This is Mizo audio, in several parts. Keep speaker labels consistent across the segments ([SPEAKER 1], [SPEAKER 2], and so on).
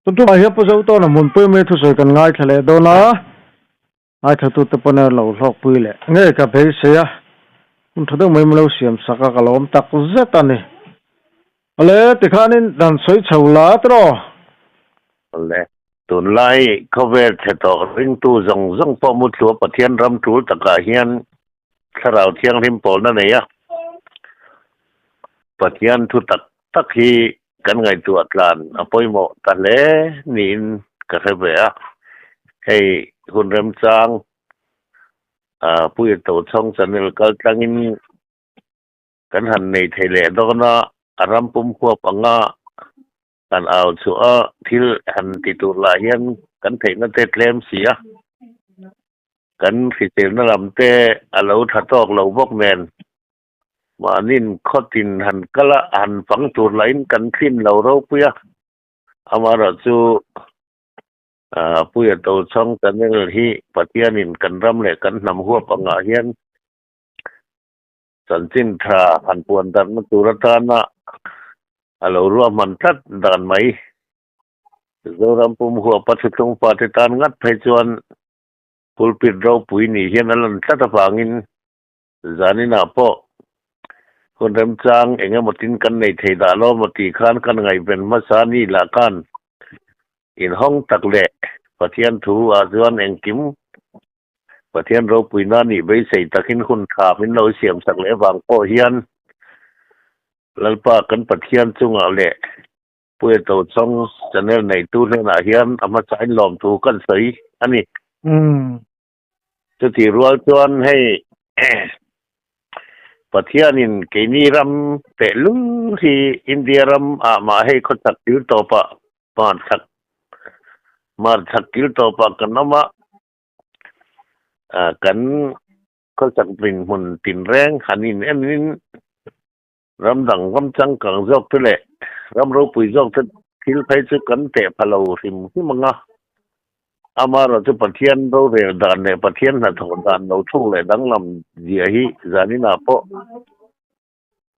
[SPEAKER 1] Tuntumah hian Pu Zotawna hmunpui mai thusawi kan ngaithla leh dawn a, ngaithlatute pawn a lo hlawkpui leh ngei ka beisei a, hun tha deuh mai min lo siam sak a, ka lawm tak zet a ni. Awle, tikhanin dan sawi chho la tiraw?
[SPEAKER 2] Awle, tunlai khawvel chhe tawh ringtu zawng zawng pawh muthlua Pathian ram tul takah hian Thlarau Thianghlim pawlna nei a, Pathian thu tak tak hi kan ngaihtuah tlan a pawimawh ta hle niin ka hre ve a. Hei hun remchang Puia Tochhawng channel kal tlangin kan han nei thei leh dawn a, a ram pum huap anga kan au chhuah a, thil han ti tur lah hian kan theihna te tlem si a. Kan hriselna lam te a lo tha tawk lo bawk nen, mahniin khawtin han kal a, han fang tur lahin kan thlin lo ropui a. Amaherawh chu Puia Tochhawng channel hi Pathianin kan ram leh kan hnam huap angah hian chanchin tha han puan darhna tur atana a lo ruahman tlat dan mai. Zoram pum huapa thuthlung fate tan ngat phei chuan pulpit ropui nih hian a lan tlat avangin zaninah pawh hun remchang eng emaw tin kan nei thei dah lo maw tih khan kan ngaihven hmasa ni lah khan inhawng tak leh Pathian thu ah chuan engkim Pathian ropuina nih beisei takin hun tha min lo siamsak leh avang pawh hian Lalpa kan Pathian chungah leh Puia Tochhawng channel neitu hnenah hian a hmasain lawmthu kan sawi a ni. Chutih rual chuan hei Pathianin keini ram tehlul hi India ram ah mah hei khawchhak kil tawpah hmarchhak hmarchhak kil tawpah kan awm a, kan khawchhak dinhmun tinreng han in enin Ram dang ram changkang zawk te leh ram ropui zawk te thil phei chu kan teh pha lo hrim hrim ang a. Amaherawh chu Pathian rorel dan leh Pathian hnathawh dan lo thung leh danglam zia hi zaninah pawh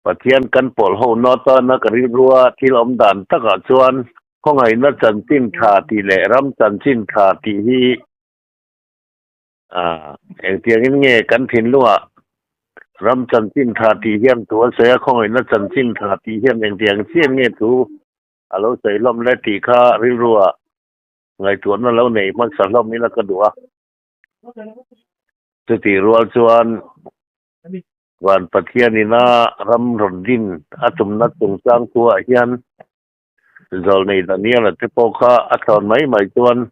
[SPEAKER 2] Pathian kan pawl ho na atana ka rilrua thil awm dan takah chuan khawngaihna chanchin tha tih leh ram chanchin tha tih hi Engtiangin nge kan thinlungah ram chanchin tha tih hian thu a sawi a, khawngaihna chanchin tha tih hian engtiang chian nge thu a lo sawi hlawm le tih kha rilruah ngaihtuahna lo nei hmasa hlawm ila ka duh a. Chutih rual chuan Van Pathianina ram rawn din a tumna chungchang thuah hian Zawlnei Daniela te pawh kha a thlawn mai mai chuan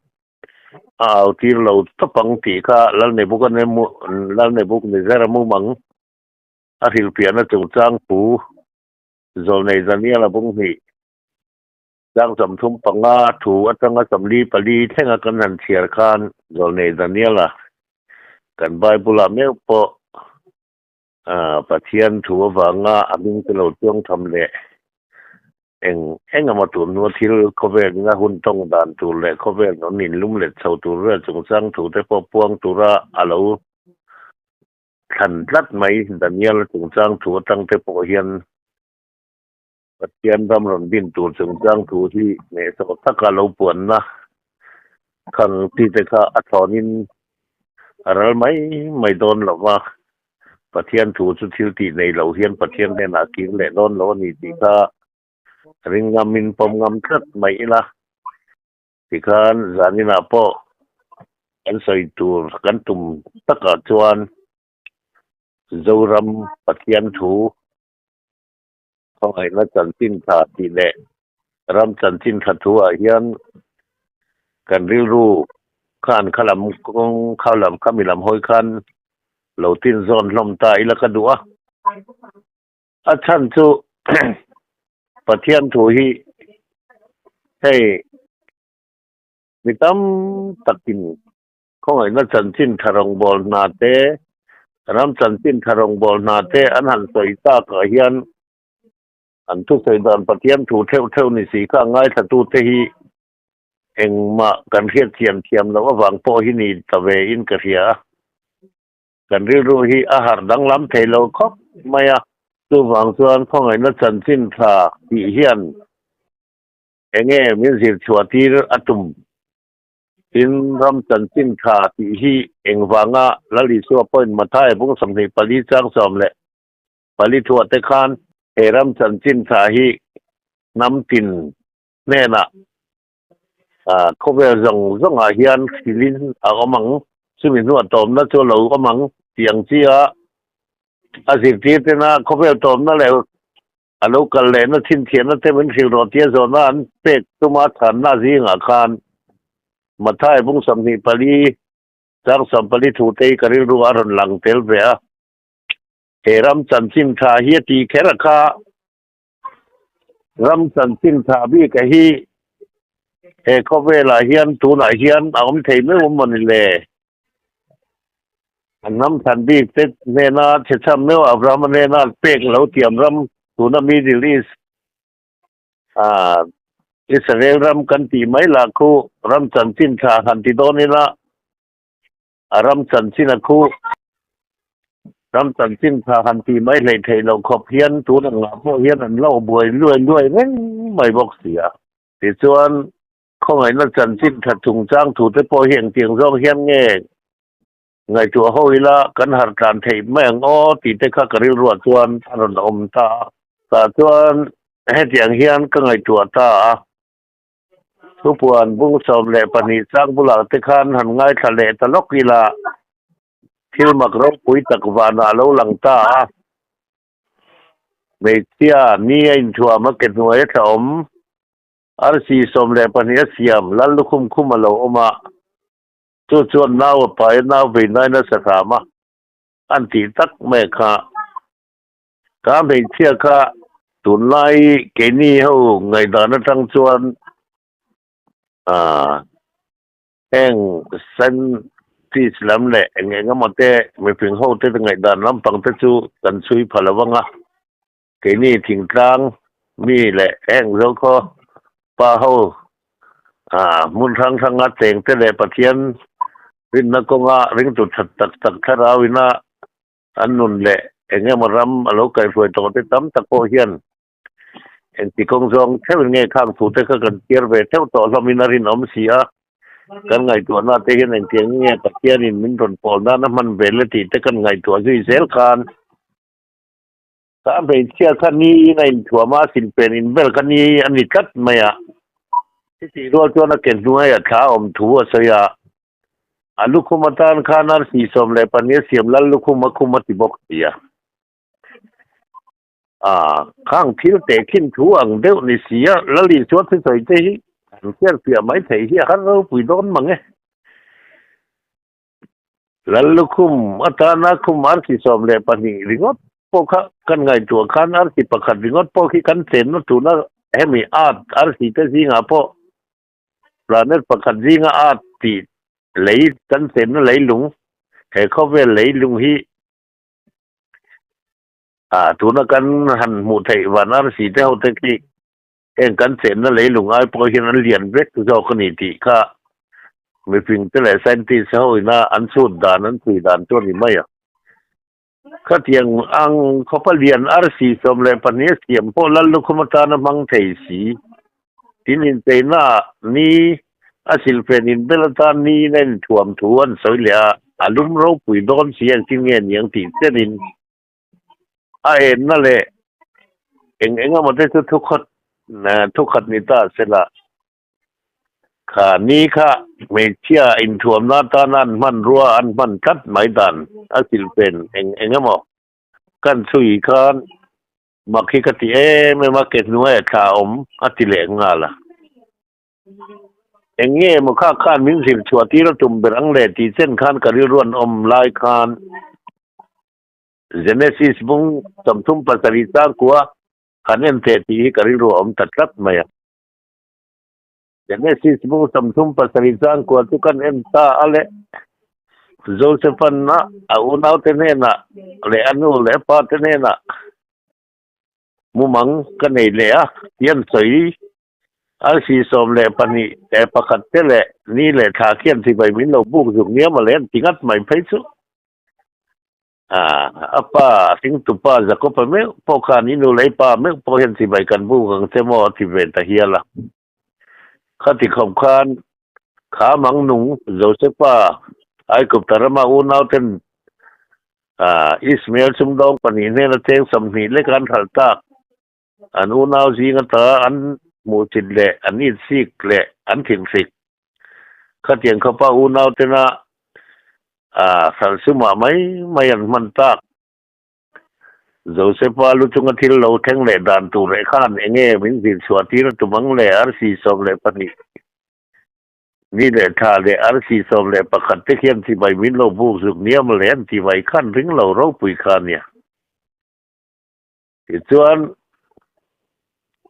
[SPEAKER 2] a au tir lo tawp ang tih kha Lalnebukadnezara mumang a hrilhfiahna chungchang thu Zawlnei Daniela bung hnih chang 35 thu atanga 44 thlenga kan han chhiar khan Zawlnei Daniela kan Bible-ah meuh pawh Pathian thu avanga a hming te lo chuang tham leh eng eng emaw tur hnua thil khawvel ina hun tawng dan tur leh khawvel rawn inlum let chho tur vel chungchang thu te pawh puang tura a lo thlan tlat mai. Daniel chungchang thu atang te pawh hian Pathian ram rawn din tur chungchang thu hi hnehsawh taka lo puanna khang chi te kha a thlawnin a ral mai mai dawn lo va, Pathian thu chu thil tih nei lo hian Pathian hnenah kir leh dawn lo a ni tih kha ring ngamin pawm ngam tlat mai ila. Tikhan zaninah pawh kan sawi tur kan tum takah chuan Zoram Pathian thu Khawngaihna chanchin tha tih leh ram chanchin tha thu ah hian kan rilru khan kha lam kawng kha lam kha mi lam hawi khan lo tin zawn hlawm ta ila ka duh a. A chhan chu Pathian thu hi hei mi tam takin Khawngaihna chanchin tha rawngbâwl hna te, ram chanchin tha rawngbâwl hna te an han sawi tâkah hian an thusawi dan Pathian thu theuh theuh ni si kha ngaithlatute hi engmah kan hriat thiam thiam loh avang pawh hi ni ta ve in ka hria a. Kan rilru hi a harh danglam thei lo khawp mai a. Chuvang chuan khawngaihna chanchin tha tih hian eng nge min zir chhuah tir a tum? Tin, ram chanchin tha tih hi engvanga Lal Isua pawhin Mathaia bung 24 chang 14 thuah te khan he ram chanchin tha hi hnam tin hnenah khawvel zawng zawngah hian hrilhin a awm ang, chumi hnuah tawmna chu a lo awm ang tih ang chi a, a zirtir tena khawvel tawmna leh a lo kal lehna chhinthiahna te min hrilh rawh tia zawhna an pek tuma chhanna zingah khan Mathai bung 24 chang 14 thu te hi ka rilru a rawn lang tel ve a, he ram chanchin tha hi a tih kher a kha. Ram chanchin tha bik a hi he khawvelah hian tunah hian a awm thei meuh maw ni le? An ram than bik te hnena chhechham meuh Abrahama hnena pek lo tiam ram tuna Middle East ah Israel ram kan tih mai lah khu ram chanchin tha han ti dawn ila A ram chanchin a khu. Ram chanchin tha han tih mai hleih theih loh khawp hian tun ang ah pawh hian an lo buai luai luai reng mai bawk si a. Tichuan, khawngaihna chanchin tha chungchang thu te pawh hi engtiang zawng hian nge ngaihtuah ho ila kan harh tlan theih mai ang aw tih te kha ka rilruah chuan a rawn awm ta a. Tah chuan hetiang hian ka ngaihtuah ta a. Thupuan bung 12 chang bulah te khan han ngaithla leh ta lawk ila, thil mak ropui tak vanah a lo lang ta a. Hmeichhia ni a inthuam a ke hnuai a tla awm, arsi 12 a siam lal lukhum khum a lo awm a, chu chuan nau a pai a nau vei nain a sa hram a, an tih tak mai kha. Ka hmeichhia kha tunlai keini ho ngaihdan atang chuan aah heng scientist lam leh eng eng emaw te mifing ho te ngaihdan lampang te chu kan chhui pha lo vang a, keini thingtlang mi leh heng zokhaw pa ho aah hmun hrang hranga cheng te leh Pathian rinna kawnga ringtu that tak tak thlarau ina An nun leh eng emaw ram a lo kaihhruai tawh te tam tak pawh hian engti kawng zawng theuhin nge khang thu te kha kan chhiar ve theuh tawh hlawmin a rinawm si a, kan ngaihtuahna te hian engtiang nge Pathianin min rawn pawl nana hman ve le tih te kan ngaihtuah zui zel khan ka hmeichhia kha niin a inthuam a, a silpen inbel kha ni a ni tlat mai a, chutih rual chuan a ke hnuaiah thla a awm thu a sawi a. A lukhum atan khan arsi 12 a siam lal lukhum a khum a ti bawk si a. A, khang thil tehkhin thu ang deuh ni si a, Lal Isua thusawi te hi an hriatfiah mai theih hi a har ropui dawn mang e. Lal lukhum atana khum arsi 12 ringawt pawh kha kan ngaihtuah khan arsi pakhat ringawt pawh khi kan chenna tuna hemi art arsi te zingah pawh Planet pakhat zinga art tih lei kan chenna leilung, he khawvel leilung hi ah tuna kan han hmuh theih van arsi te ho te khi heng kan chenna leilung ai pawh hian an lian vek zawk a ni tih kha mifing te leh scientist ho ina an chhut dan an chhui dan chu a ni mai a. Khatiang ang khawpa lian arsi 12 a siam pawh Lal lukhum atana hmang thei si. Tin incheina ni a silfen inbel atan niin a inthuam thu an sawi leh a, a lum ropui dawn si engtin nge niang tih chenin a enna leh eng eng emaw te chu thukhat thukhat ni ta sela. Kha ni kha hmeichhia inthuamna atana an hmanrua an hman tlat mai dan a silfen eng eng emaw kan chhui khan mak hi ka ti em em a, ke hnuaiah thla a awm a ti leh nghal a. Eng nge emaw kha khan min zir chhuah tir a tum ber ang le tih chen khan ka rilru an awm lai khan Genesis bung 37 chang kua han en teh tih hi ka rilru a awm ta tlat mai a. Genesis bung 37 chang kua chu kan en ta a le. Joseph-an a a unaute hnenah leh a nu leh a pate hnenah mumang ka nei leh a tih an sawi. Arsi 12 leh pakhat te leh ni leh thla khian chibai min lo buk zuk nia mawle an ti ngat mai phei chu. A pa, a hringtupa Jakob-a meuh pawh khan i nu leh i pa meuh pawh hian chibai kan buk ang che maw a ti ve ta hial a. Khati khawp khan kha mang nung Josefa Aigupta rama unauten Ismael sumdawng pahnih hnena cheng 20 lek an hralh tak. An unau zing ata an hmuhchit leh an insik leh an thinhrik. Khatiang khawpa unau tena hralh sumah mai mai an hman tak. Josefa lu chunga thil lo thleng leh dan tur leh khan enge min zir chhuah tir a tum ang le arsi 12 ni leh tha leh arsi 11 te khian chibai min lo buk zuk niam le an ti mai khan ring lo ropui kha nia. Tichuan,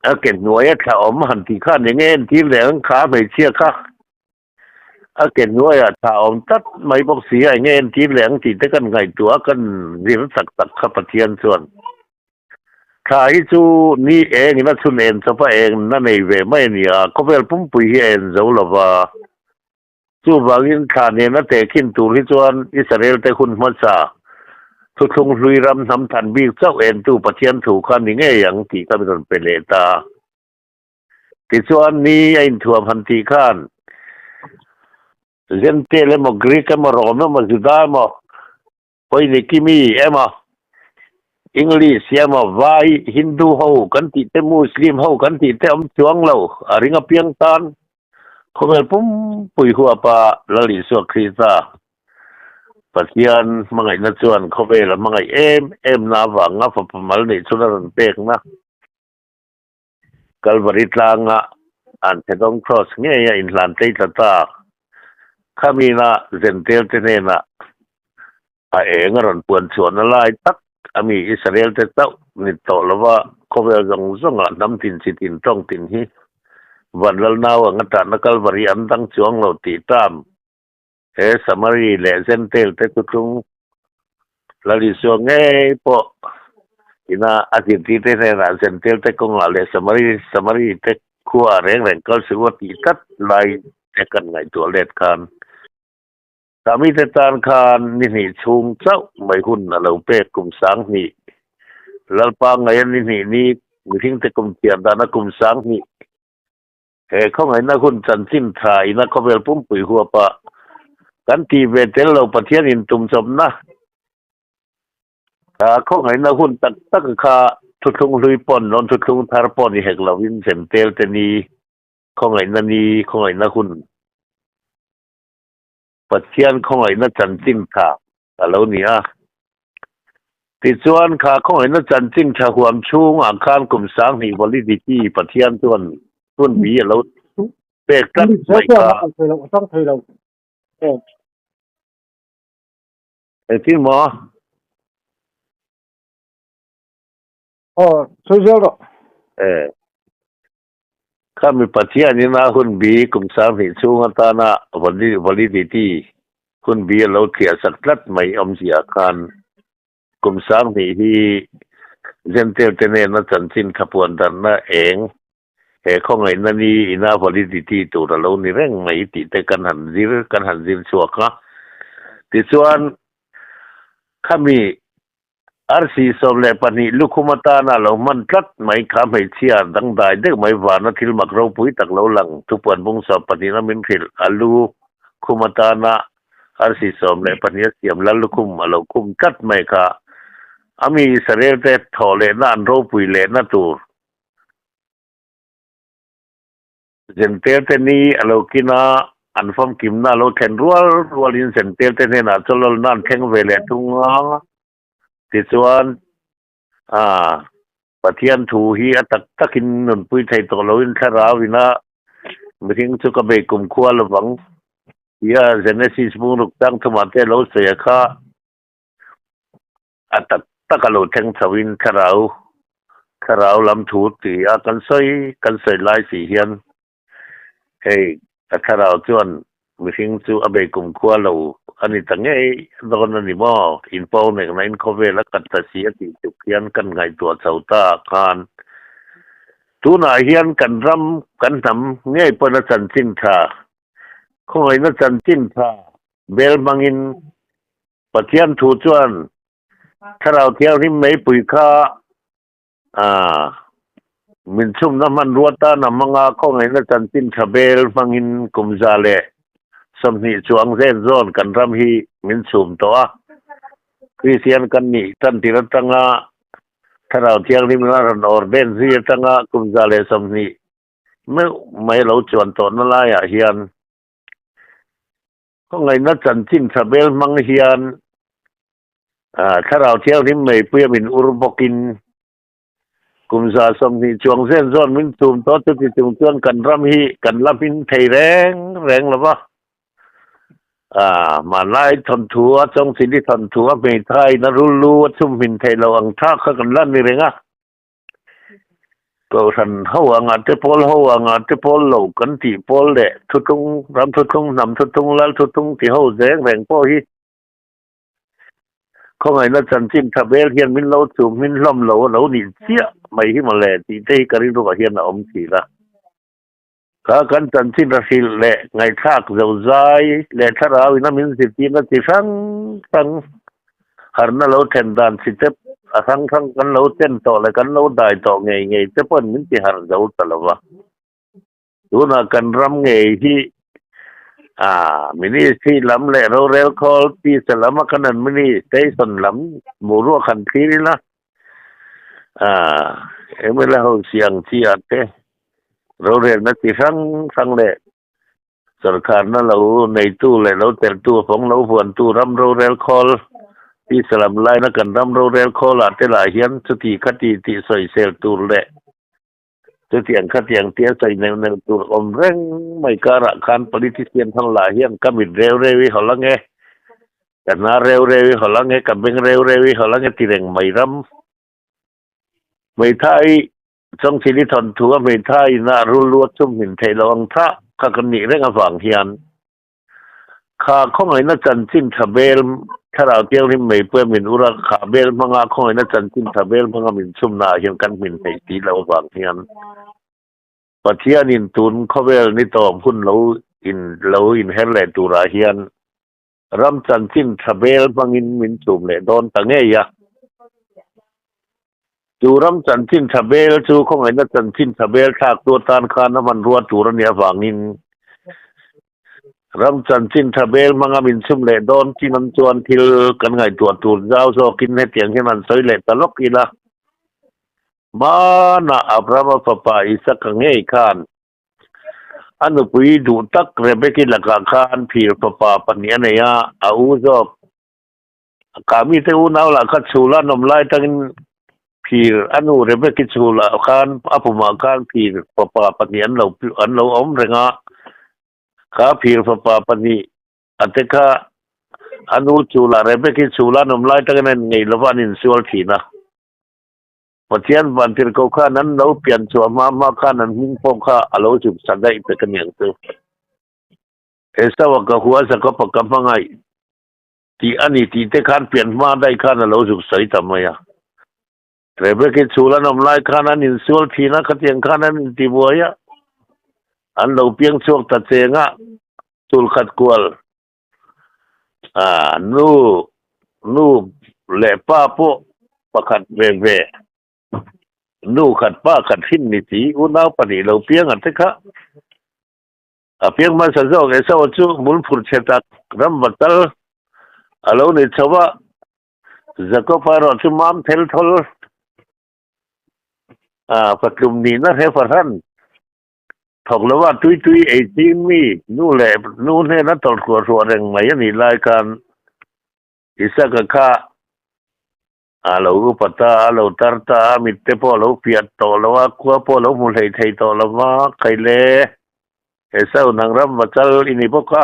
[SPEAKER 2] a ke hnuaia thla awm han tih khan eng nge entir leh ang kha hmeichhia kha a ke hnuaiah thla awm tlat mai bawk si a, eng nge entir leh ang tih te kan ngaihtuah a, kan zir tak tak kha Pathian chuan thla hi chu ni engin a chhun en chawp a, eng na nei ve mai a ni a, khawvel pumpui hi a en zo lo va, Chuvangin thla nena tehkhin tur hi chuan Israel te hun hmasa thuthlung hlui ram hnam than bik chauh entu Pathian thu kha ni ngei ang tih ka rawn pe leh ta. Tichuan ni a inthuam han tih khan Gentile emaw Greek emaw Rome emaw Juda emaw Pawini Kimi emaw English emaw Vai Hindu ho kan tih te Muslim ho kan tih te awm chuang lo a ring apiang tan khawvel pumpui huapa Lal Isua Krista Pathian hmangaihna chuan khawvel a hmangaih em em na avanga fapa mal neih chhun a rawn pekna Kalvari tlanga an Thedawng Cross ngei a inhlan tlei tla ta. Khamina Zentel te hnenah a eng a rawn puan chhuahna lai tak a mi Israel te chauh ni tawh lova khawvel zawng zawngah hnam tin chi tin tawng tin hi Vanlal nau anga tahna Kalvari an dang chuang lo tih tam he Samari leh Zentel te chu tlung Lal Isua ngei pawh ina a zirtirte hnenah Zentel te kawngah leh Samari Samari te khua reng reng kal suh a tih tlat lai te kan ngaihtuah let khan Samite tan khan ni hnih chhung chauh mai hun a lo pek kum 2000. Lalpa ngaia ni hnih ni mihringte kum thiar dana kum 2000. He khawngaihna hun chanchin tha ina khawvel pumpui huapa kan tih ve tel lo Pathian in tum chawpna khawngaihna hun tak tak kha thuthlung hlui pawn rawn thuthlung thar pawh ni hek lovin Zentel te ni khawngaihna ni khawngaihna hun Pathian khawngaihna chanchin tha a lo ni a. Tichuan, kha khawngaihna chanchin tha huam chhungah khan kum 2000 validity Pathian chuan hun bi a lo pek tlat mai kha. Engtin maw?
[SPEAKER 1] Aw, sawi zel rawh.
[SPEAKER 2] E. Khami Pathianin a hun bi kum 2000 chhung atana validity hun bi a lo thliah sak tlat mai awmzia khan kum 2000 hi Gentile te nena chanchin thlapuan darhna eng he khawngaihna ni ina validity tur a lo ni reng mai tih te kan han zir kan han zir chhuak a. Tichuan khami Arsi 12 lukhum atana lo hman tlat mai kha hmeichhia dangdai deuh mai vana thil mak ropui tak lo lang thupuan bung 12 a min hrilh a lu khum atana arsi 12 a siam lal lukhum a lo khum tlat mai kha a mi Israel te thawh lehna an ropui lehna tur Zentel te ni a lo kin a, an famkimna a lo thlen rual rualin Zentel te hnenah chawlawlna an thleng ve leh thung a. Tichuan, ah, Pathian thu hi a tak takin nunpui thei tawh loin thlarau ina mihring chu ka bei kumkhua lovang tia Genesis bung ruk tang thumah te lo sawi a kha a tak tak a lo thleng chhoin thlarau thlarau lam thu ti a kan sawi kan sawi lai si hian hei a thlarau chuan mihring chu a bei kumkhua lo a ni ta ngei dawn a ni maw inpawng nekna in khawvel a kat ta si a tih tuk hian kan ngaihtuah chho ta khan tunah hian kan ram kan hnam ngei pawn a chanchin tha khawngaihna chanchin tha bel hmangin Pathian thu chuan Thlarau Thianghlim meipui kha min chhumna hmanrua tan a hmang a, khawngaihna chanchin tha bel hmangin kum 120 chuang zen zawn kan ram hi min chhum tawh a. Kristian kan nih tantir atanga Thlarau Thianghlim a rawn ordain zui atanga kum 120 meuh mai lo chuan tawhna laiah hian Khawngaihna chanchin tha bel hmang hian Thlarau Thianghlim meipuia min ur bawkin kum 120 chuang zen zawn min chum tawh chuti chung chuan kan ram hi kan la hmin thei reng reng lo va. Hmanlai thawnthu a Chawngchili thawnthu a hmeithaiin a rullu a chhum hmin theih loh ang thlak kha kan la ni reng a. Kohhran ho anga te pawl ho anga te pawl lo kan tih pawl leh thuthlung, ram thuthlung, hnam thuthlung, lal thuthlung ti ho zeng reng pawh hi khawngaihna chanchin tha bel hian min lo chum hmin hlawm lo a lo nih chiah mai hi mawle tih te hi ka rilruah hian a awm thin a. Kha kan chanchin ra hrilh leh ngaihthlak zozai leh thlarau in a min zirtirna chi hrang hrang harna lo then dan chi te a hrang hrang kan lo chen tawh leh kan lo dai tawh ngei ngei te pawhin min ti harh zo ta lo va. Tunah kan ram ngei hi Ministry lam leh rorel khawl tisa lam a kan administration lam boruak han thlir ila mla ho siang chi ah te rorelna chi hrang hrang leh sorkarna lo neitu leh lo teltu fawng lo huantu ram rorel khawl tisa lam laina kan ram rorel khawl ah te lah hian chuti khati tih sawisel tur leh Chutiang khatiang tia sawi neuh neuh tur awm reng mai karah khan politician ho lah hian ka mit reu reu i hawl ange, ka hnar reu reu i hawl ange, ka beng reu reu i hawl ange ti reng mai ram. Hmeithai Chawngchili thawnthu a hmeithai inah rullu a chum hmin theih loh ang thah kha kan nih reng avang hian Kha khawngaihna chanchin tha bel Thlarau Thianghlim meipui a min ur a, kha bel hmanga khawngaihna chanchin tha bel hmanga min chhumna ah hian kan hmin theih tih loh avang hian Pathianin tun khawvel ni tawp hun lo in lo inher leh turah hian ram chanchin tha bel hmangin min chhum leh dawn ta ngei a. Chu ram chanchin tha bel chu khawngaihna chanchin tha bel thlaktu atan khan a hmanrua tur a nih avangin Ram chanchin tha bel hmanga min chhum leh dawn chin an chuan thil kan ngaihtuah tur zau zawkin hetiang hian an sawi leh ta lawk ila. Hmanah Abrahama fapa Isaka ngei khan a nupui duh tak Rebeki lakah khan phir fapa pahnih a nei a, a u zawk Kami te unau lah kha chhul a nawm lai tangin phir a nu Rebeki chhul ah khan a pumah khan phir fapa pahnih an lo an lo awm reng a, kha phir fapa pahnih a te kha a nu chhul ah Rebeki chhul a nawm lai tangin a inngei lova an insual thin a. Pathian vantirhkoh khan an lo pian chhuah hma hma khan an hming pawh kha a lo zuk sa daih pek a niang chu. Esau-a ka hua Jakob-a ka hmangaih. Tih a ni tih te khan pian hma daih khan a lo zuk sawi ta mai a. Rebeki chhul an awm lai khan an insual thin a, khatiang khan an intibuai a, an lo piang chhuak ta cheng a, chhul khat kual a nu nu leh pa pawh pakhat ve ve, nu khat pa khat hrin ni si, unau pahnih lo piang a te kha. A piang hmasa zawk Esau chu hmun phur chhe tak ram va tal a lo ni chho a, Jakob erawh chu mam thel thawl a fatlum nihna hre fahran thawk lova tui tui ei ching mi nu leh nu hnena tawlh hruah hruah reng mai a nih lai khan Isaka kha A lo upa ta, a lo tar ta a, mitte pawh a lo piah tawh lo a, khua pawh a lo hmu hlei thei tawh lo va, Khaile, Esau nang ram va chal i ni bawk a,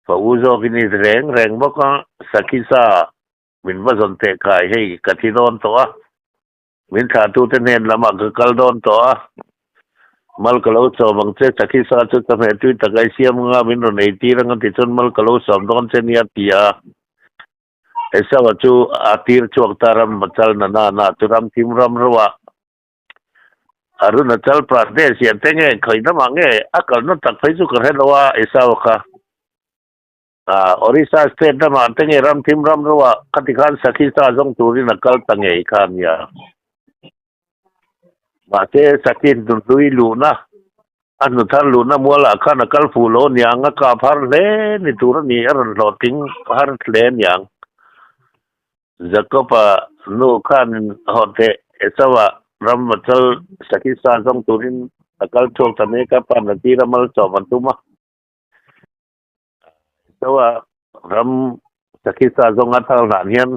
[SPEAKER 2] fa u zawk i ni reng reng bawk a, Sakhisa min va zawn teh khai, hei ka thi dawn tawh a, min thlahtute hnen lamah ka kal dawn tawh a, mal ka lo sawm ang che, Sakhisa chu chawhmeh tui tak a i siam anga min rawn ei tir ang a ti chuan mal ka lo sawm dawn che nia ti a. Esau-a chu a tir chhuak ta ram chal na na na chu ram thim ram ro a, Arunachal Pradesh hian te nge khawi lamah nge a kalna tak phei chu ka hre lo a Esau-a kha. Ah, Orissa state lamah te nge ram thim ram ro ah khati khan sakhi sa zawng turin a kal ta ngei kha a nia. Mahse, sakhi hnuthlui luhna, a hnuthar luhna mualah khan a kal fuh lo niang, a kap har hle ni tur a ni, a rawn hlawhtling har hle niang. Jakob-a nu khanin haw teh Esau-a ram va chal sakhi sa zawng turin a kal chhuak ta mek a, pa Natira malsawm an tum a. Esau-a ram sakhi sa zawng a thal hlan hian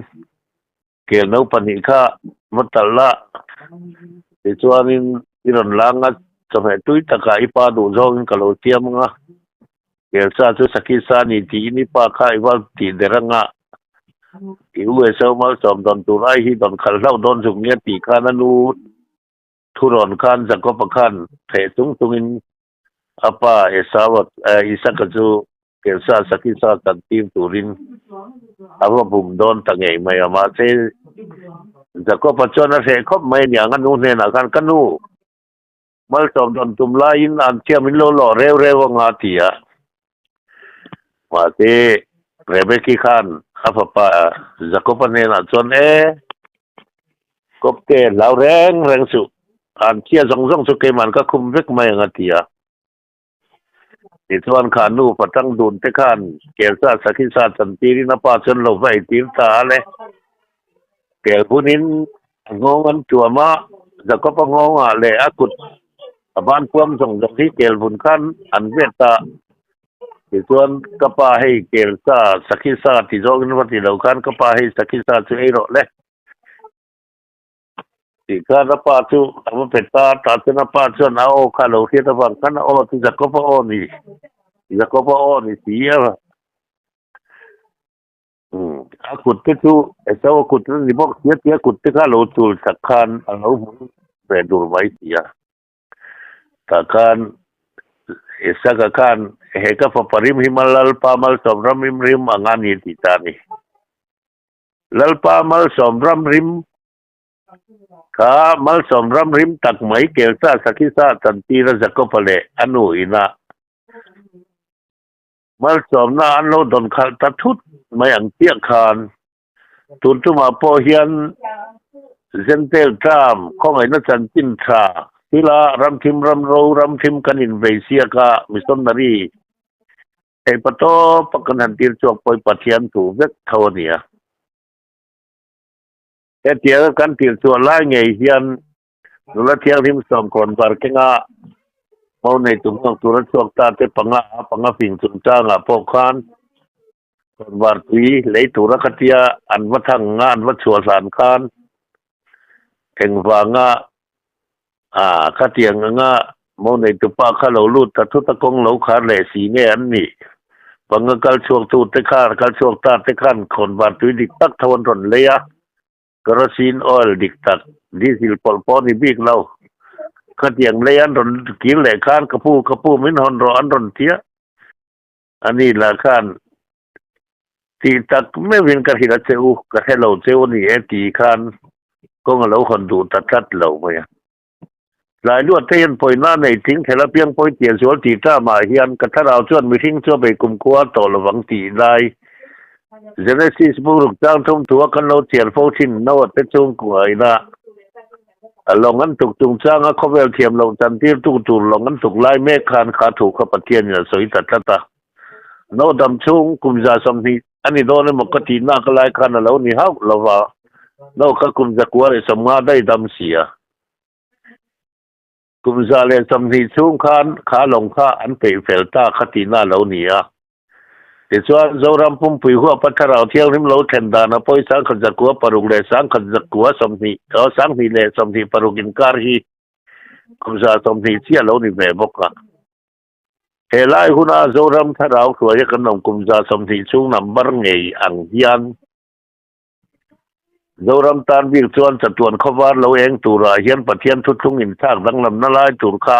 [SPEAKER 2] kel no pahnih kha va talh la, tichuanin i rawn lang a, chawhmeh tui takah i pa duh zawngin ka lo siam ang a, kel sa chu sakhi sa a ni tiin i pa kha i va tih der ang a, i u Esau malsawm dawn tur ai hi dawn khalh hlauh dawn zuk nia tih khan a nu thurawn khan Jakob-a khan theh chung chungin A pa Esau Isaka chu kelsa sakisa kan tir turin a va bum dawn ta ngei mai a, mahse Jakob-a chuan a hreh khawp mai a niang, a nu hnenah khan, Ka nu, malsawm dawn tum laiin an thiam in lo lawh reu reu anga a ti a. Mahse Rebeki khan a fapa Jakob-a hnenah chuan, E! Kawpte hlau reng reng suh, an thia zawng zawng chu keiman ka khum vek mai ang a ti a. Tichuan kha nu patang dun te khan kelsa sakhi sa chan tirin a pa chuan lo va eitir ta a le. Kel hunin a nghawng an tuam a, Jakob-a nghawngah leh a kut a ban puam zawng zawng hi kel vun khan an vet a. Tichuan ka pa hei kelsa sakhi sa ti zawngin va ti lo khan ka pa hei sakhi sa chu ei rawh le. Tih khan a pa chu a va pe ta a, tah chuan a pa chuan a aw kha a lo hriat avang khan a aw chu Jakob-a aw ni, Jakob-a aw ni si a. Umm, a kut te chu Esau-a kut a ni bawk sia tia kut te kha a lo chul sak khan a lo hmu ve dur mai si a. Tah khan Isaka khan he ka fapa rim hi mal Lalpa malsawm ram rim rim ang a ni tih ta a ni. Lalpa malsawm ram rim kha malsawm ram rim tak mai kelsa Sakhisa chantira Jakob-a leh a nu ina malsawmna an lo dawn khalh ta thut mai ang chiah khan tun tumah pawh hian Zentail term khawngaihna chanchin tha thila ramthim ramro ramthim kan invei siak a missionary Hei pa tawpa kan han tir chhuak pawi Pathian thu vek tho a nia. Hetianga kan tir chhuah lai ngei hian nula thianghlim sawmkhawn var kenga mo nei tum nghak tura chhuak ta te panga a panga fing chungchangah pawh khan khawnvar tui lei tura khatia an va thang nga an va chhuah hlan khan engvanga A, khatiang anga mo neitupa kha lo lut ta thut a kawng lo khar leh si nge an nih? Panga kal chhuak tu te khan, kal chhuak ta te khan khawnvar tui dik tak tho an rawn lei a, kerosene oil dik tak, diesel pawlh pawh a ni bik lo. Khatiang lei an rawn kir leh khan ka pu, ka pu min hawn rawh an rawn ti a, a ni lah khan tih tak meuhin ka hrilh a che u, ka hre lo che u ni e tih khan kawng a lo hawn duh ta tlat lo mai a. Tlai luat te hian pawina nei thing thel apiang pawi tia zual tih ta mah hian ka thlarau chuan mihring chu a bei kumkhua tawh lovang tih lai Genesis bungruk chang thum thua kan lo chian fo thin Noah te chhungkua ina a lawng an tuk chungchanga khawvel thiam loh chantirtu tur lawng an tuk lai mek khan kha thu kha Pathianin a sawi ta tlat a. No dam chhung kum 120 a ni dawn emaw ka tih nak lai khan a lo ni hauh lo va, no kha kum 150 daih dam si a. Kum 120 chhung khan kha lawng kha an peih fel ta kha tihna a lo ni a. Tichuan, Zoram pumpui huapa thlarau thianghlim lo thlen dan a pawi 1906 leh 1920, 2026 inkar hi kum 120 chiah a lo ni ve bawk a. He lai huna Zoram thlarau hruaia kan awm kum 120 chhung number ngei ang hian Zoram tan bik chuan chatuan khawvar lo eng turah hian Pathian thuthlung inthlak danglamna lai tur kha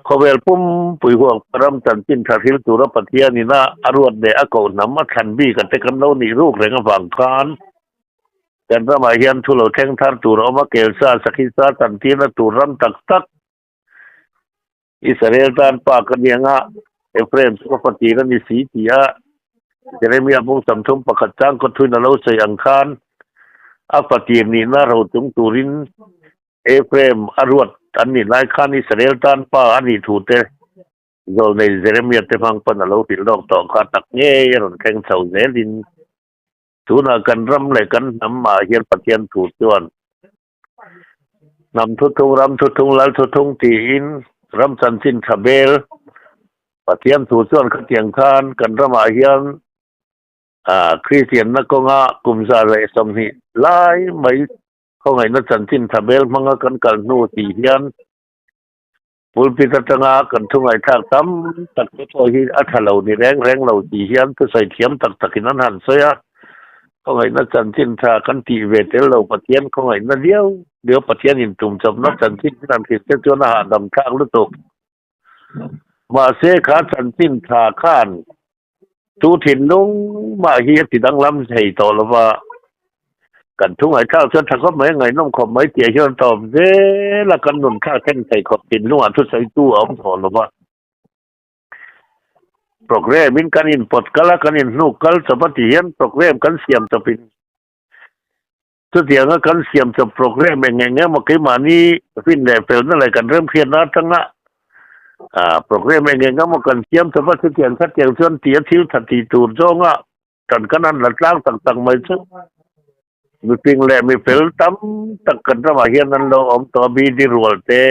[SPEAKER 2] khawvel pumpui huang ram chanchin tha hril tura Pathian ina a ruat leh a kohnam a thlan bik a te kan lo nih ruk reng avang khan kan ramah hian thu lo thleng thar tur a awm a, kelsa sakhi sa chantirna tur ram tak tak Israel tan pa ka ni anga Ephraim chu ka fatir a ni si ti a. Jeremia bung 31 chang kawthuin a lo sawi ang khan a fatir nihna rochung turin Ephraim a ruat an nih lai khan Israel tan pa a nih thu te zawlnei Jeremia te hmang pawn a lo hrilh lawk tawh kha tak ngei a rawn thleng chho zelin tunah kan ram leh kan hnam ah hian Pathian thu chuan Hnam thuthung, ram thuthung, lal thuthung tiin ram chanchin tha bel Pathian thu chuan khatiang khan kan ramah hian Kristianna kawnga kum 120 lai mai khawngaihna chanchin tha bel hmanga kan kal hnu tih hian pulpit atanga kan thu ngaihthlak tam tak te pawh hi a tha lo ni reng reng lo tih hian thusawi thiam tak takin an han sawi a. Khawngaihna chanchin tha kan tih ve tel lo Pathian khawngaihna viau viau Pathian in tum chawpna chanchin hi han hrilh te chuan a hahdam thlak lutuk. Mahse kha chanchin tha khan Chu thinlung mah hi a ti danglam thei tawh lo va, kan thu ngaihthlak chuan tha khawp mai, ngaihnawm khawp mai tih ah hian tawp zel a, kan nun thlak thleng thei khawp thinlungah thusawitu a awm tawh lo va. Programme in kan inpawt kal a, kan inhnuk kal chawp a ti hian programme kan siam chawpin chutianga kan siam chawp programme eng eng emaw keimahni fin leh felna leh kan remhriatna atanga programme eng eng emaw kan siam chawp a chutiang khatiang chuan tia thil tha tih tur zawnga kan kan han la tlang tak tak mai chu miping leh mifel tam tak kan ramah hian an lo awm tawh a BD rual te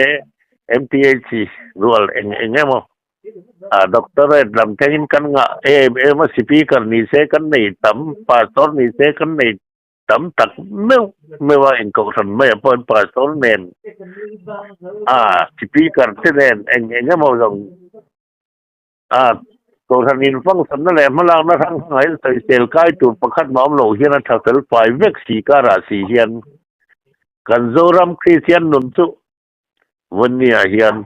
[SPEAKER 2] MTH rual eng eng emaw A doctorate lam thlengin kan ngah em em a, speaker ni se kan nei tam, pastor ni se kan nei tam tak meuh meuh a, inkohhran maiah pawhin pastor nen a speaker te nen eng eng emaw zawng a kohhran infunction-na leh hmalakna hrang hrangah hian sawisel kai tur pakhat mah awm loh hian a tha fel fai vek si karah si hian kan Zoram Kristian nun chu Vawnnia hian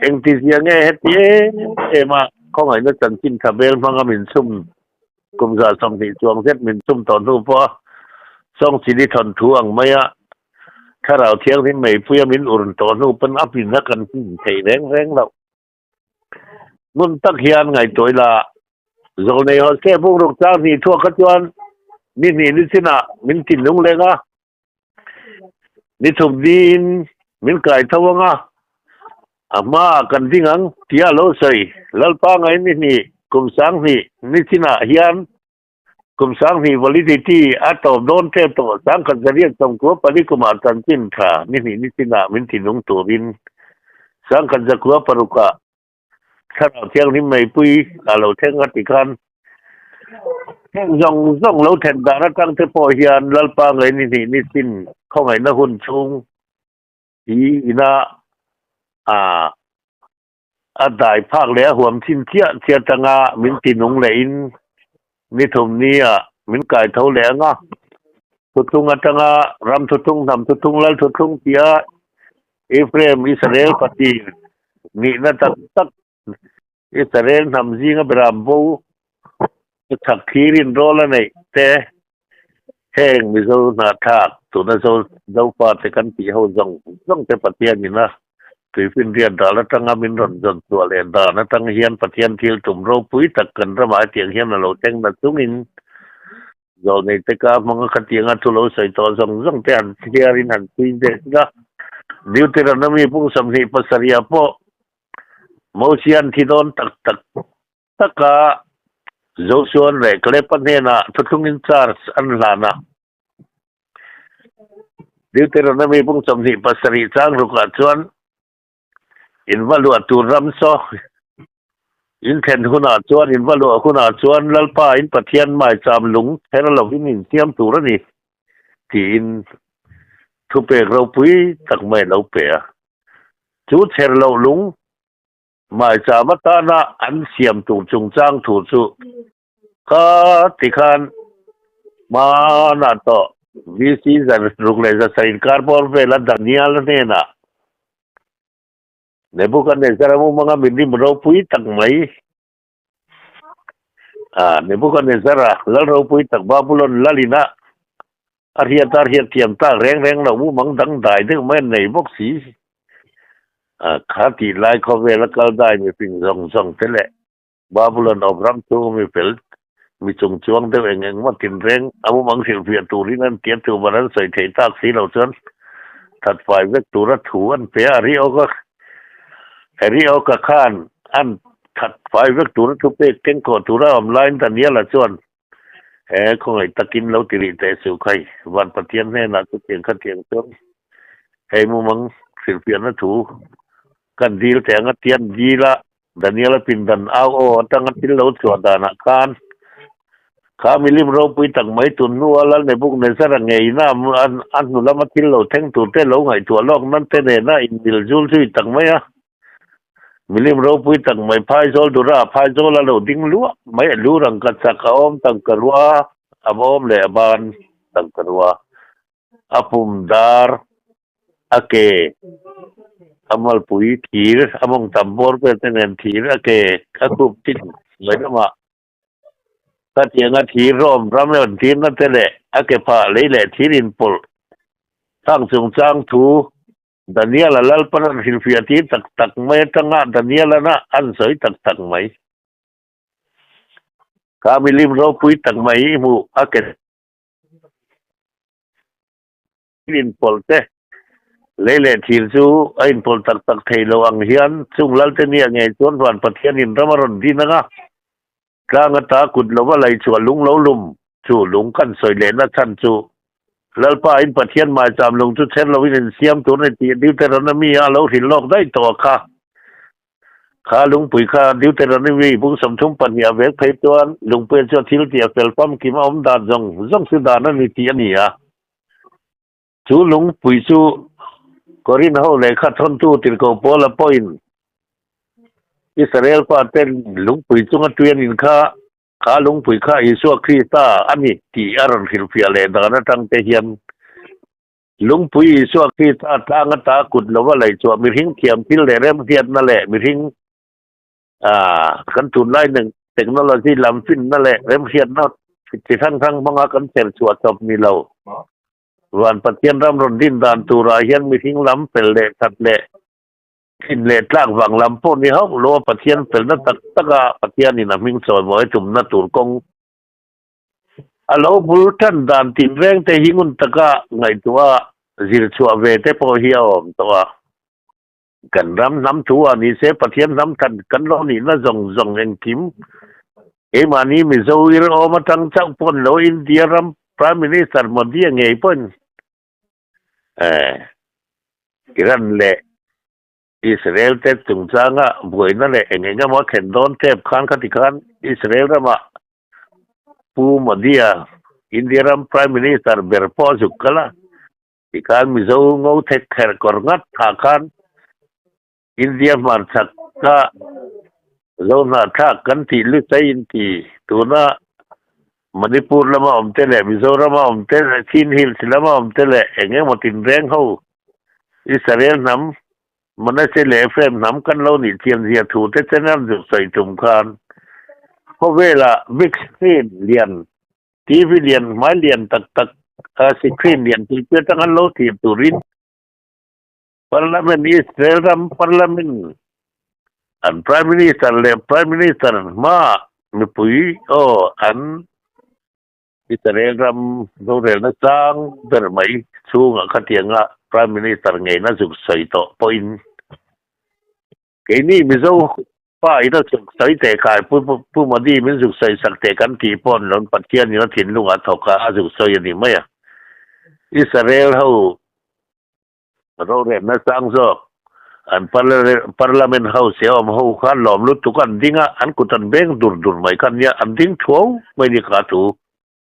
[SPEAKER 2] engtizia nge heti em em a khawngaihna chanchin tha bel hmanga min chhum kum 120 chuang zet min chhum tawh hnu pawha Sawngchili thawnthu ang maia thlarau thianghlim meipuia min urn tawh hnu pawn a hmin a kan hmin thei reng reng loh. Ngun tak hian ngaihtuah ila Zawlnei Hosea bungruk chang hnih thuak kha chuan ni hnih ni chinah min tinlung leng a. Ni thum niin min kai tho ang a, a hmaah kan ding ang tia a lo sawi. Lalpa ngaih ni hnih kum 2000 ni chinah hian kum 2000 validity a tawp dawn tep tawh 1994 kumah chanchin tha ni hnih ni chinah min tinung turin 1996ah Thlarau Thianghlim meipui a lo thleng a ti khan heng zawng zawng lo then dan atang te pawh hian Lalpa ngei ni hnih ni chin khawngaihna hun chhung hi ina a a dai phak leh a huam chin chiah chiah atanga min ti nung leh in ni thum ni ah min kai tho leh ang a, thuthlung atanga ram thuthlung hnam thuthlung lal thuthlung tia Ephraim Israel patir nihna tak tak Israel hnam zinga beram bo chak thlirin rawl a neih te heng Mizo hnahthlak tuna Zo Zofa te kan tih ho zawng zawng te Pathian ina tuifinriat dal atanga min rawn zawn chhuah leh dan atang hian Pathian thil tum ropui tak kan ramah hetiang hian a lo thleng na chungin Zawlnei te ka hmang a khatianga thu lo sawi tawh zawng zawng te han chhiarin han chhui ve tlat a. Deuteronomy pung 27 ah pawh Mosian thi dawn tak tak taka Joshua leh Caleb-a hnenah thuthlungin charge an hlan a. Deuteronomy pung 27 chang rukah chuan In va luah tur ram saw in thlen hunah chuan, in va luah hunah chuan Lalpa in Pathian maicham lung her lovin in siam tur a ni, tiin thupek ropui tak mai a lo pe a. Chu chher loh lung maicham atana an siam tur chungchang thu chu ka ti khan hmanah tawh VC 1700 inkar bawr vela Daniel hnenah Nebuchadnezzar mumanga milim ropui tak mai ah Nebuchadnezzar a lal ropui tak Babulon lalina a hriat a hriat thiam tak reng reng lo mumang dangdai deuh mai an nei bawk si ah kha tih lai khawvela kal dai mifing zawng zawng te leh Babulon awp ram chhunga mi fel. Mi chung chuang deuh eng eng maw tinreng a mumang hrilhfiah turin an tia tuman an sawi thei tak si lo chuan that fai vek tura thu an pe a, Arioka Arioka khan an that fai vek tura thu pek kengkawh tura a awm laiin Daniela chuan He khawngaih takin lo ti rih teh suh khai, Van Pathian hnenah chutiang khatiang chuan hei mumang hrilhfiahna thu kan dil teh anga tian dil a, Daniela pindan au aw atanga thil lo chhuah danah khan kha milim ropui tak mai tun hnua Lal Nebuchadnezzar-a ngeina a hnu lama thil lo thleng turte lo ngaihtuah lawk nan te nena inmil zul zui tak mai a. Milim ropui tak mai phaizawl dura phaizawl a lo ding luah mai a lu rangka chak a awm tangka rua a awm leh a ban tangka rua a pum dar a ke a malpui thir a mawng tam bawr vel te nen thir a ke a khup tin mai lamah Khatianga thir rawm ram rawn tirna te leh a ke phah lei leh thir inpawlh tlang chungchang thu Daniel-a Lalpan an hrilhfiah tir tak tak mai atanga Daniel-ana an sawi tak tak mai. Kha milim ropui tak mai hi hmuh a ke inpawlh te, lei leh thir chu a inpawlh tak tak thei lo ang hian chung Lalte nia ngei chuan van Pathianin ram a rawn din ang a, Tlang ata kut lova lei chhuah lung lo lum chu lung kan sawi lehna chhan chu Lalpa in Pathian maicham lung chu chher lovin insiam tur a ni tih Deuteronomy a lo hrilh lawk daih tawh a kha. Kha lungpui kha Deuteronomy bung 32 a vek phei chuan lungpuia chuan thil tih a fel famkim a awm dan zawng zawng chu dan a ni tih a ni a. Chu lungpui chu Korin ho lehkha thawntu tirhkoh Paula pawhin Israel faten lungpui chunga tui an in kha, kha lungpui kha Isua Krista a ni tih a rawn hrilhfiah leh dan atang te hian lungpui Isua Krista tlang ata kut lova lei chhuah mihring thiam thil leh remhriatna leh mihring kan tunlai technology lam finna leh remhriatna chi hrang hrang hmanga kan cher chhuah chawp ni lo. Van Pathian ram rawn din dan turah hian mihring lam fel leh that leh thin leh tlak vang lam pawh ni hauh lo a Pathian felna tak taka Pathianin a hming chawimawi tumna tur kawng a lo bul tan dan tinreng te hi ngun taka ngaihtuah a zir chhuah ve te pawh hi a awm tawh a. Kan ram hnam thu ah ni se Pathian hnam that kan lo nihna zawng zawng engkim keimahni Mizo ir awm atang chauh pawn lo India ram Prime Minister Modi a ngei pawhin eh Iran leh Israel te chungchanga buaina leh eng eng emaw a thlen dawn tep khan khati khan Israel ramah Pu Modi a India ram Prime Minister ber pawh a zuk kal a. Tikhan Mizo ngo thek kherh kawr ngat thah khan India hmarchhak kha Zo hnahthlak kan tih lusai in ti. Tuna Manipur lama awm te leh Mizorama awm te leh Chin Hills lama awm te leh eng emaw tinreng ho Israel hnam Manasseh leh Ephraim hnam kan lo nih chian zia thu te chen an zuk sawi tum khan khawvela big screen lian TV lian hmai lian tak tak a screen lian pui pui atang an lo thlir turin Parliament Israel ram Parliament an Prime Minister leh Prime Minister hma mipui aw an Israel ram rorelna chang ber mai chhungah khatianga Prime Minister ngeina zuk sawi tawh pawhin Keini Mizo pa ina zuk sawi teh khai Pu Pu Modi min zuk sawi sak teh kan tih pawh ni loin Pathian in a thinlung ah thawk a a zuk sawi a ni mai a. Israel ho rorelna chang zawk an Parliament House hi a awm ho khan lawm lutuk an ding a, an kut an beng dur dur mai kha nia, an ding thuau mai ni kha thu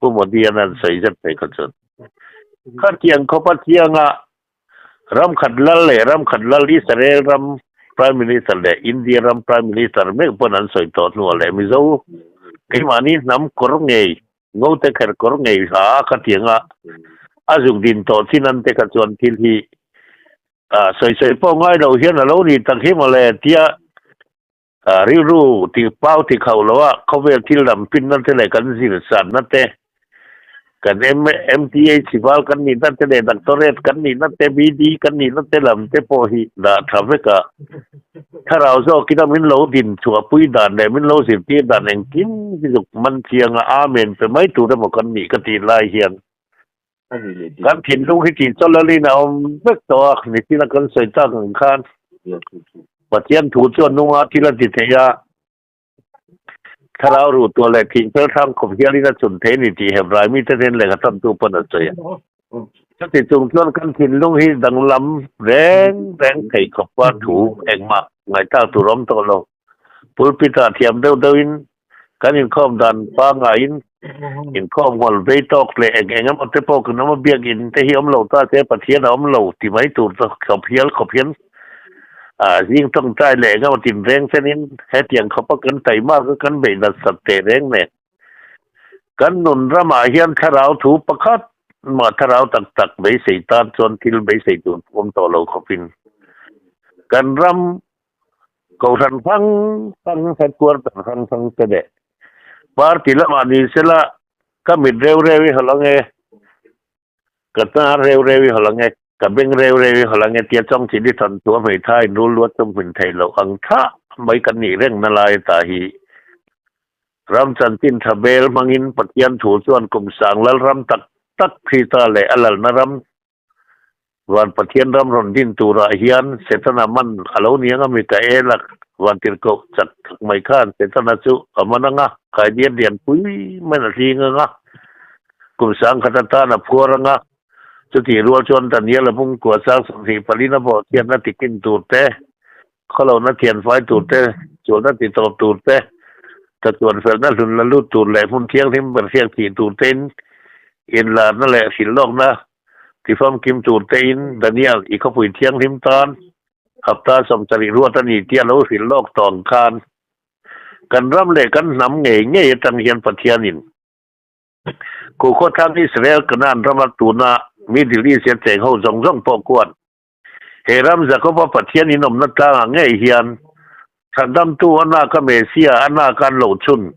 [SPEAKER 2] Pu Modi an an sawi zet mai kha chuan. Khatiang khawpa chianga Ram khat lal leh ram khat lal Israel ram Prime Minister leh India ram Prime Minister mek pawn an sawi tawh hnuah leh Mizo keimahni hnam kawr ngei ngote kher kawr ngei ha a khatianga a zuk din tawh chin an te kha chuan thil hi sawi sawi pawh ngai lo hian a lo ni tak hi mawle tia Rilru ti pau ti khauh lo a, khawvel thil lam pinna te leh kan zir sanna te, Kan MTH val kan nihna te leh Doctorate kan nihna te, BD kan nihna te lam te pawh hi dah tha vek a. Thlarau zawkin a min lo din chhuahpui dan leh min lo zirtir dan engkim hi zuk man chiang a, Amen pe mai tur emaw kan nih ka tih lai hian kan thinlung hi tih chawlhalin a awm vek tawh a, nichina kan sawi tak ang khan Pathian thu chuan nunga thil a ti thei a. Thlarau ruh tuah leh thingfel hrang khawp hialin a chun thei a ni tih Hebrai mite hnen lehkha thamtu pawn a sawi a. Chuti chung chuan kan thinlung hi danglam reng reng thei khawpa thu engmah ngaihthlak tur a awm tawh lo. Pulpit ah thiam deuh deuhin kan inkhawm dan pangaiin inkhawm ngawlh vei tawk leh eng eng emaw te pawh kan awm a, biakinn te hi awm lo ta se Pathian a awm lo ti mai tur khawp hial khawp hian Zing tawngtai leh engemaw tinreng chenin hetiang khawpa kan taima kha kan beih nasat teh reng nen. Kan nun ramah hian thlarau thu pakhat mah thlarau tak tak beisei tan chuan thil beisei tur awm tawh lo khawpin kan ram kohhran hrang hrang headquarter hrang hrang te leh party lamah ni sela ka mit reu reu i hawlh ange. Ka hnar reu reu i hawlh ange, ka beng reu reu i hawlh ange tia chawng chin i thawn thu a hmeithai in rul luat chum hmin thei loh ang thah mai kan nih reng na lai ta hi. Ram chanchin tha bel hmangin Pathian thu chuan kum sang lal ram tak tak Krista leh a lalna ram van Pathian ram rawn din turah hian Setana man a lo ni anga mi ka el a, vantirhkoh chak tak mai khan Setana chu a man anga, khaidiat lianpui maiin a hling anga. Kum sangkhat atan a phuar ang a, chutih rual chuan Daniel a bungkua sang 24 a bawh thianna tikin tur te, khawlohna thianfai tur te, chuanna titawp tur te, tatuan felna hlun la lut tur leh hmun thianghlim ber hriak thih tur tein inlarna leh hrilhlawkna tifamkim tur tein Daniel i khawpui thianghlim tan hapta 70 ruat a ni tia lo hrilhlawk tawh ang khan kan ram leh kan hnam ngei ngei atang hian Pathianin Kukhawthlang Israel Kanaan rama tuna Middle East a cheng ho zawng zawng pawh kuan he ram Jakoba Pathian in awmna tlangah ngei hian Chhandamtu a naka Messiah a naka an lo chhun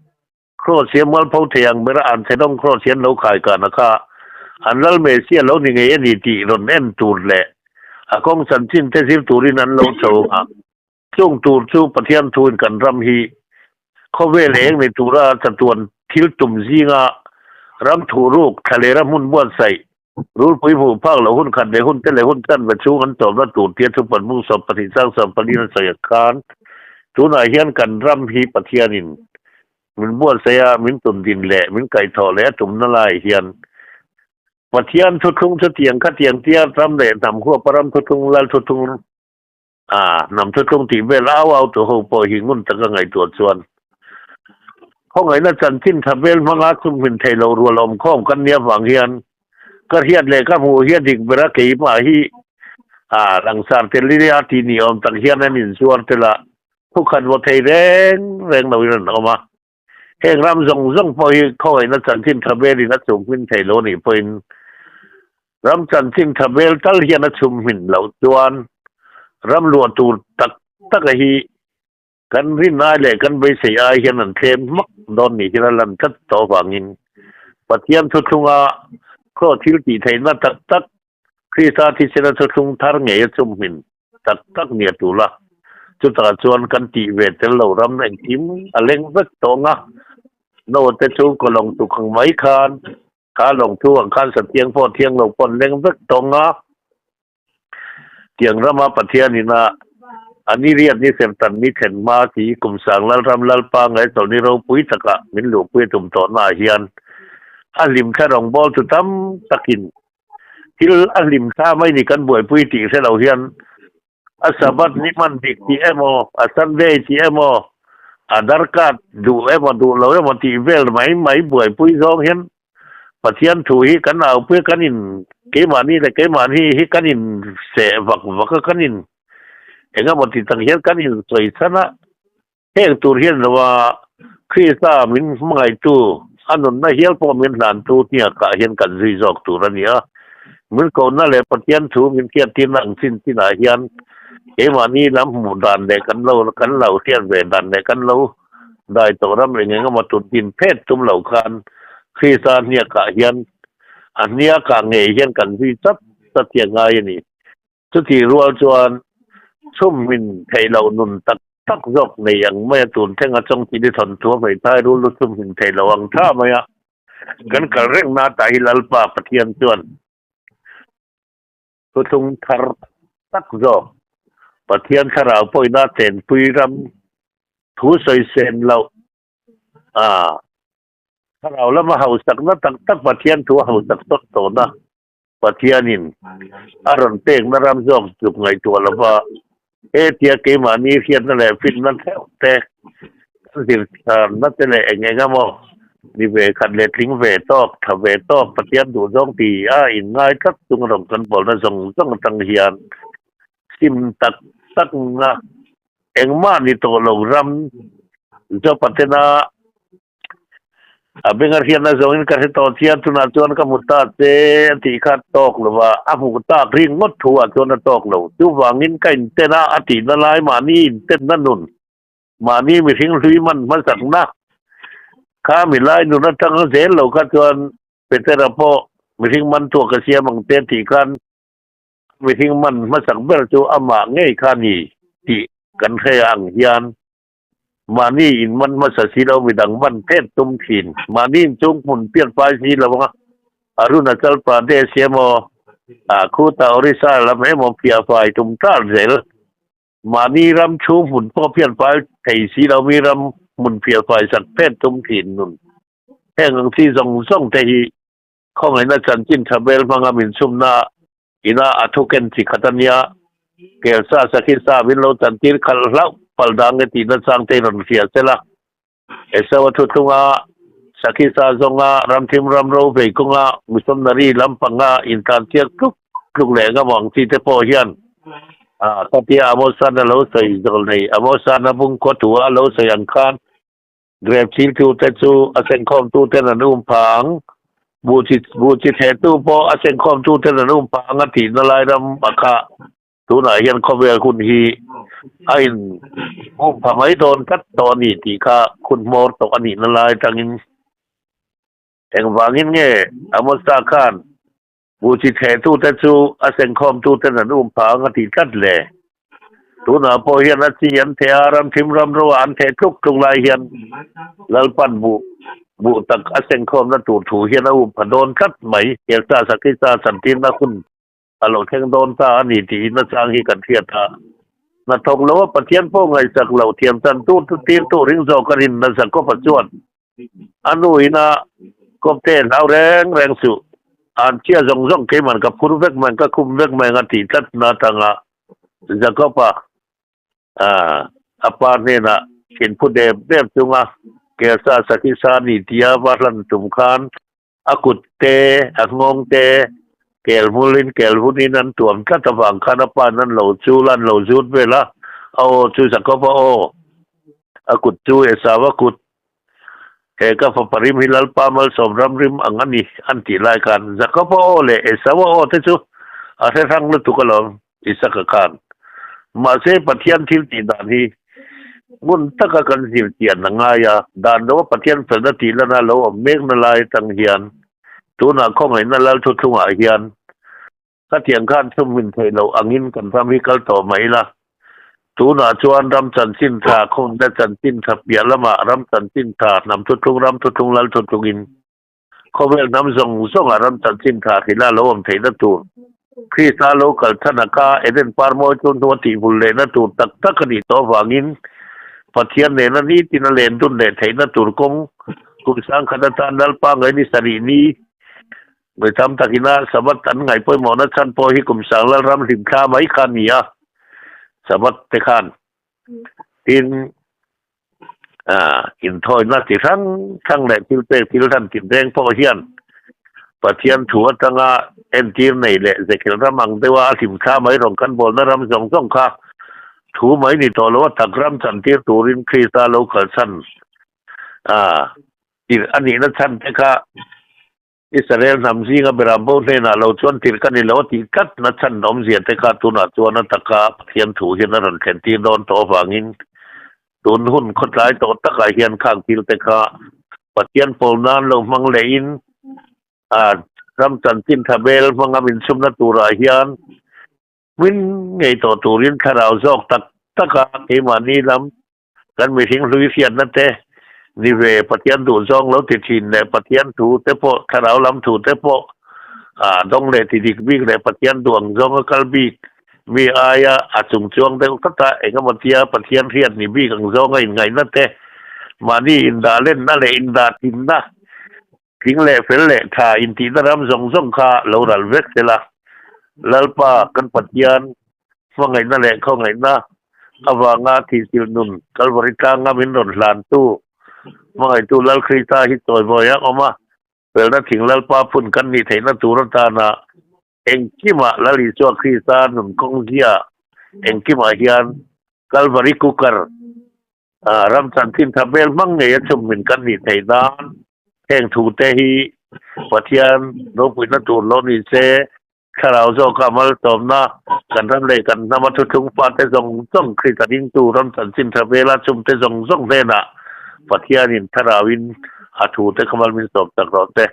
[SPEAKER 2] Kraws hi a mualpho thei ang bera an thenawm Kraws hi an lo khai kana kha an lal Messiah lo ni ngei a ni tih rawn en tur leh a kawng chanchin te zir turin an lo chho a. Chung tur chu Pathian thuin kan ram hi khawvel eng nei tura chatuan thil tum zinga ram thuhruk, thlalera hmun buatsaih, rulpui hmuh phak loh hun khat leh hun te leh hun chanve chhung an tawmna tur tia thu panhmung 12 sang 14 a sawi ang khan tunah hian kan ram hi Pathianin min buatsaih a, min tundin leh min kaihthawh leh a tumna lai hian Pathian thuthlung chu tiang kha tiang tia ram leh hnam huapa ram thuthlung lal thuthlung A, hnam thuthlung tih vel au au tu ho pawh hi ngun taka ngaihtuah chuan khawngaihna chanchin tha vel hmanga chhumhmin thei lo rual awm khawm kan nia vang hian ka hriat leh ka hmuh hi a dik ber a, keimah hi a langsar tel i nia tih ni awm tak hian an inzuar tel a, thukhat vaw thei reng reng loin an awm a. Heng ram zawng zawng pawh hi khawngaihna chanchin tha velin a chhumhmin thei lo nih pawhin ram chanchin tha vel tal hian a chhumhmin loh chuan ram luah tur tak taka hi kan rin ai leh kan beisei ai hian an thlem hmak dawn nih hian a lan tlat tawh avangin Pathian thuthlunga khaw thil tih theihna tak tak Krista thisena thuthlung thar ngei a chhumhmin tak tak nia tul a, chutah chuan kan tih ve tel lo ram engkim a leng vek tawh ang a, Noah te chu kaw lawng tuk ang mai khan kha lawng thu ang khan sathiang pawh thiang lo pawh an leng vek tawh ang a, tiang rama Pathian ina a ni riat ni sertan ni thlen hma si kum sang Lalram Lalpa ngaihchawlh ni ropui takah min luhpui a tum tawhnaah hian a hlimthla rawngbâwl chu tam takin Thil a hlim thla mai ni kan buaipui tih hre lo hian a Sabbath ni hman dik tih emaw, a Sunday tih emaw, a darkar duh emaw duh lo emaw tih vel mai mai buaipui zawng hian Pathian thu hi kan aupui a, kan in keimahni leh keimahni hi kan in seh vak vak a, kan in engemaw ti tak hian kan in sawi chhan a. Heng tur hian lova Krista min hmangaihtu, a nunna hial pawh min hlantu hniakah hian kan zui zawk tur a ni a. Min kohna leh Pathian thu min hriattirna ang chin chinah hian keimahni lam hmuh dan leh kan lo kan lo hriat ve dan leh kan lo dai tawh ram eng eng emaw tun din phet tum lo khan Krista hniakah hian. A hniakah ngei hian kan zui chat chat hi a ngai a ni. Chutih rual chuan chhumhmin theih loh nun tak tak zawk nei ang mai a, tun thlenga chawngchilh i thawnthu a hmeithai rul lu chhumhmin theih loh ang tha mai a, kan kal reng na tah hi Lalpa Pathian chuan thuthlung thar tak zawk Pathian thlarau pawhina chenpui ram thu sawi sen loh a thlarau lama hausakna tak tak Pathian thu a hausak sawt tawhna Pathianin a rawn pekna ram zawk tluk ngaihtuah lova hetia keimahni hriatna leh finna theuh te kan zirtharna te leh eng eng emaw ni ve khat leh tling ve tawk, tha ve tawk Pathian duhzawng ti a inngai tlat chung rawng kan bawlna zawng zawng atang hian sim tak takna engmah ni tawh lo ram Zopatena A benga hriatna zawngin ka hre tawh chian, tunah chuan ka hmu ta che a tih kha a tawk lo va, a hmuh tak ring ngawt thu ah chuan a tawk lo. Chuvangin ka inten a, a tihna lai mahni intenna nun, mahni mihring hlui man hmasakna kha milai nun atang zel lo kha chuan Petera pawh mihring man tuah ka siam ang che tih khan mihring man hmasak ber chu amah ngei kha a ni tih kan hre ang hian Mahni in man hmasa si lo midang man phet tum thin. Mahni in chung hmun pian fai si lo anga Arunachal Pradesh emaw Khuta Orissa lam emaw phiah fai tum tar zel. Mahni ram chhung hmun pawh phian fai thei si lo mi ram hmun phiah fai sak phet tum thin nun. Heng ang chi zawng zawng te hi khawngaihna chanchin tha bel hmanga min chhumna Ina a thu ken chi khat a nia, Kelsa sakhi sa min lo chantir khalh hlauh pal dang e tihna chang te rawn hria sela. Esau a thu tlung a, sakhi sa zawnga ramthim ram ro vei kawnga missionary lampanga intlan chiak tluk tluk leh ngam ang chi te pawh hian a khatia Amosan a lo sawi zawl nei Amosan a bungkhua thu a lo sawi ang khan Grape chiltute chu a sengkhawmtuten an um pha ang, buh chi buh chi thehtu pawh a sengkhawmtuten an um pha ang a tihna lai ram a kha tunah hian khawvel hun hi a in um pha mai dawn tlat tawh a ni tih kha hun hmawr tawh a nihna lai atangin engvangin nge Amosa khan Buh chi thehtute chu a sengkhawmtuten an um pha ang a tih tlat le. Tunah pawh hian a chi an theh a, ramthim ram roah an theh tluk tluk lai hian Lalpan buh buh tak a sengkhawmna tur thu hian a um pha dawn tlat mai. Kelsa Sakisa chantirna hun a lo thleng dawn ta a ni tiin a chang hi kan hriat a. Hnathawk lo a Pathian pawh ngaihsak lo thiam chan tur chu tir tur ring zawk a rinna Jakob-a chuan A nu ina kawpte hlau reng reng suh. An chhia zawng zawng keiman ka phur vek mai, ka khum vek mai ang a tih tlat na atanga Jakob-a a pa hnenah thinphu dep dep chunga Kelsa sakhi sa ni tia va hlan tum khan a kut te, a nghawng te kel hmulin kel hunin an tuam tlat avang khan a pa'n an lo chul a, an lo zut vel a, a aw chu Jakob-a aw, a kut chu Esau-a kut, he ka fapa rim hi Lalpa malsawm ram rim ang a ni an tih lai khan Jakob-a aw leh Esau-a aw te chu a hre hrang lutuk alawm Isaka khan. Mahse Pathian thil tih dan hi ngun taka kan zir chian a ngai a, dan loa Pathian felna tih lana lo awm mekna lai atang hian tunah khawngaihna lal thuthlungah hian khatiang khan chhumhmin theih loh angin kan ram hi kal tawh mai ila. Tunah chuan ram chanchin tha, khawngaihna chanchin tha piah lamah ram chanchin tha, hnam thuthlung, ram thuthlung, lal thuthlungin Khawvel hnam zawng zawngah ram chanchin tha hrilh a lo awm theihna tur, Krista lo kal chhan a kha Eden par mawi chu hnu a tihvul lehna tur tak tak a nih tawh avangin Pathian nena nitin a len dun leh theihna tur kawng kum sangkhat atan Lalpa ngai ni sarih ni ngawi tam takina Sabbath an ngaih pawimawhna chhan pawh hi kum sang Lalram hlimthla mai kha a ni a, Sabbath te khan tin Inthawina chi hrang hrang leh thil pek thil hran tinreng pawh hian Pathian thu atanga entir nei leh zekhel ram ang deuha a hlimthla mai rawn kan bawlna ram zawng zawng kha thu mai ni tawh lo a tak ram chantir turin Krista lo kalsan tirh a nihna chhan te kha Israel hnam zinga beram bo hnenah lo chuan tirh ka ni lo a tih tlat na chhan awmzia te kha tunah chuan a taka Pathian thu hian a rawn thlen tir dawn tawh avangin tun hun khawtlai tawh takah hian khang thil te kha Pathian pawl nan lo hmang lehin a Ram chanchin tha bel hmanga min chhumna turah hian hmin ngei tawh turin thlarau zawk tak taka keimahni lam kan mihring hlui hriatna te ni ve Pathian duhzawng lo ti thin leh Pathian thu te pawh thlarau lam thu te pawh a dawng leh ti dik bik leh Pathian duh ang zawnga kal bik mi aia a chung chuang deuh tlat a engemaw tia Pathian hriat ni bik ang zawnga inngaihna te mahni indah lenna leh indah thinna Tling leh fel leh tha intihna ram zawng zawng kha lo ral vek sela, Lalpa kan Pathian hmangaihna leh khawngaihna avanga thihchilh nun Kalvari tlanga min rawn hlantu hmangaihtu Lal Krista hi chawimawi a awm a, felna thing Lalpa phun kan nih theihna tur atana engkimah Lal Isua Krista nun kawng zia engkimah hian Kalvari cooker Ram chanchin tha hmel hmang ngei a chhum min kan nih theih nan heng thu te hi Pathian ropuina tur lo ni se, thlarau zawka malsawmna kan ram leh kan hnama thuthlung fate zawng zawng Krista dingtu ram chanchin tha hmela chhum te zawng zawng hnenah Pathianin thlarauin a thu te kha mal min sawm tak rawh se.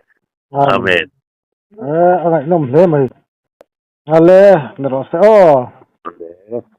[SPEAKER 2] Amen.
[SPEAKER 1] A ngaihnawm hle mai. Ale, ni rawh se aw.
[SPEAKER 2] Ale.